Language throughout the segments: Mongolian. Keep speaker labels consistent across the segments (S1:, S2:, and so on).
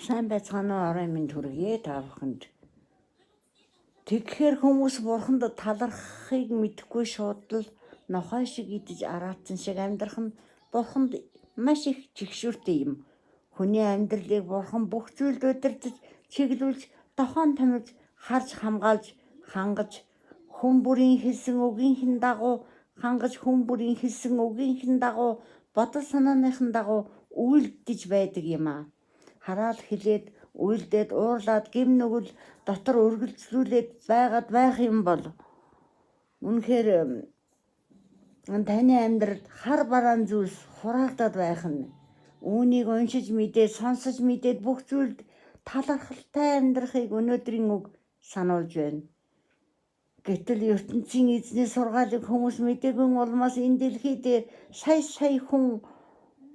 S1: Сайн байцгаана уу, оройн минь төргийе та бүхэнд. Тэгэхээр хүмүүс бурханд талархахыг мэдэхгүй шууд л нохой шиг идэж араатсан шиг амьдрах нь бурханд маш их чигшүүртэй юм. Хүний амьдралыг бурхан бүх зүйлд удирдах, чиглүүлж, тохион томилж, харж хамгаалж, хангаж, хүн бүрийн хэлсэн үгийнхэн дагуу хангаж, хүн бүрийн хэлсэн үгийнхэн дагуу бодол санааныхан дагуу үйлдэж байдаг юм аа. Хараал хилээд, үйлдээд, уурлаад, гэм нүгэл дотор үргэлжлүүлээд байгаад байх юм бол үнэхээр таны амьдралд хар бараан зүйлс хураагдаад байх нь. Үүнийг уншиж мэдээд, сонсож мэдээд бүх зүйлд талархалтай амьдрахыг өнөөдрийн үг сануулж байна. Гэтэл ертөнцийн эзний сургаалыг хүмүүс мдээгүй улмаас энэ дэлхий дээр сая сая хүн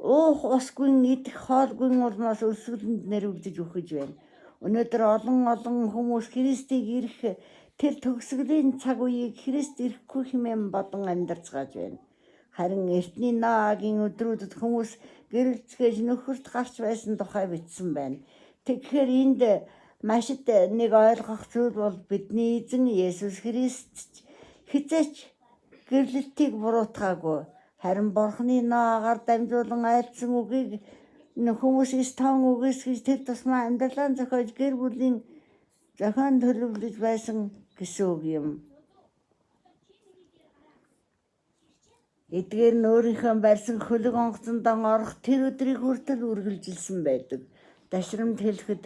S1: уух усгүй, идэх хоолгүй улмаас өлсгөлөнд нэрвэгдэж үхэж байна. Өнөөдөр олон олон хүмүүс Христийг ирэх тэр төгсгөлийн цаг үеийг Христ ирэхгүй хэмээн бодон амьдарцгааж байна. Харин эртний Ноагийн өдрүүдэд хүмүүс гэрэлцгээж нөхөрт гарч байсан тухай бичсэн байна. Тэгэхээр энд маш нэг ойлгох зүйл бол бидний эзэн Есүс Христ ч хэзээ ч гэрлэлтийг буруутгаагүй. Харин Бурхны Ноагаар дамжуулан айлдсан үгийг хүмүүс эс тоон үгээс гэж тэр тусмаа амьдралаа зохиож гэр бүлийн зохион төлөвлөж байсан гэсэн үг юм. Эдгээр нь өөрийнхөө барьсан хөлөг онгоцондоо орох тэр өдрийг хүртэл үргэлжилсэн байдаг. Дашрамд хэлэхэд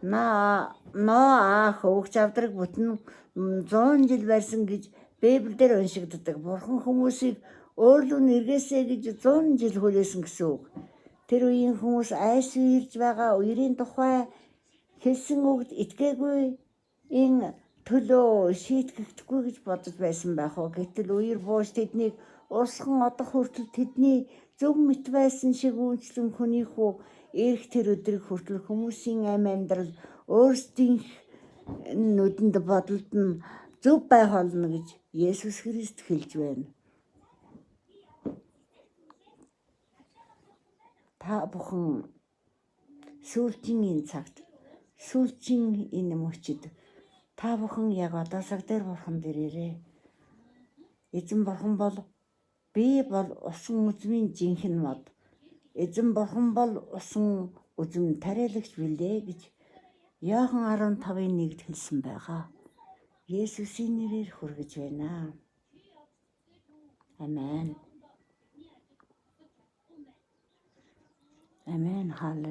S1: Ноа хөвөгч авдраг бүтэн 100 жил барьсан гэж Библиэлд уншигддаг. Бурхан хүмүүсийг өөрлөө нь эргээсэй гэж 100 жил хүлээсэн гэсэн үг. Тэр үеийн хүмүүс айс ирж байгаа үерийн тухай хэлсэн үгд итгээгүй энэ төлөө шийтгэгдэхгүй гэж бодож байсан байх уу. Гэтэл үер бууж тэднийг урсган одох хүртэл тэдний зөв мэт байсан шиг үйлчлэн хүний хүү ирэх тэр өдрийг хүртэл хүмүүсийн амь амьдрал өөрсдийнх нүдэнд бодолд нь зөв байх болно гэж Есүс Христ хэлж байна. Та бүхэн сүүлчийн энэ цагт, сүүлчийн энэ мөчид та бүхэн яг одоо цаг дээр Бурханд ирээрэй. Эзэн Бурхан бол би бол усан үзмийн жинхэнэ мод. Эзэн Бурхан бол усан үзэм тариалагч билээ гэж Иохан 15-ын 1-д хэлсэн байгаа. Есүсийн нэрээр хүргэж байна. Амен. Амен. Халелуя.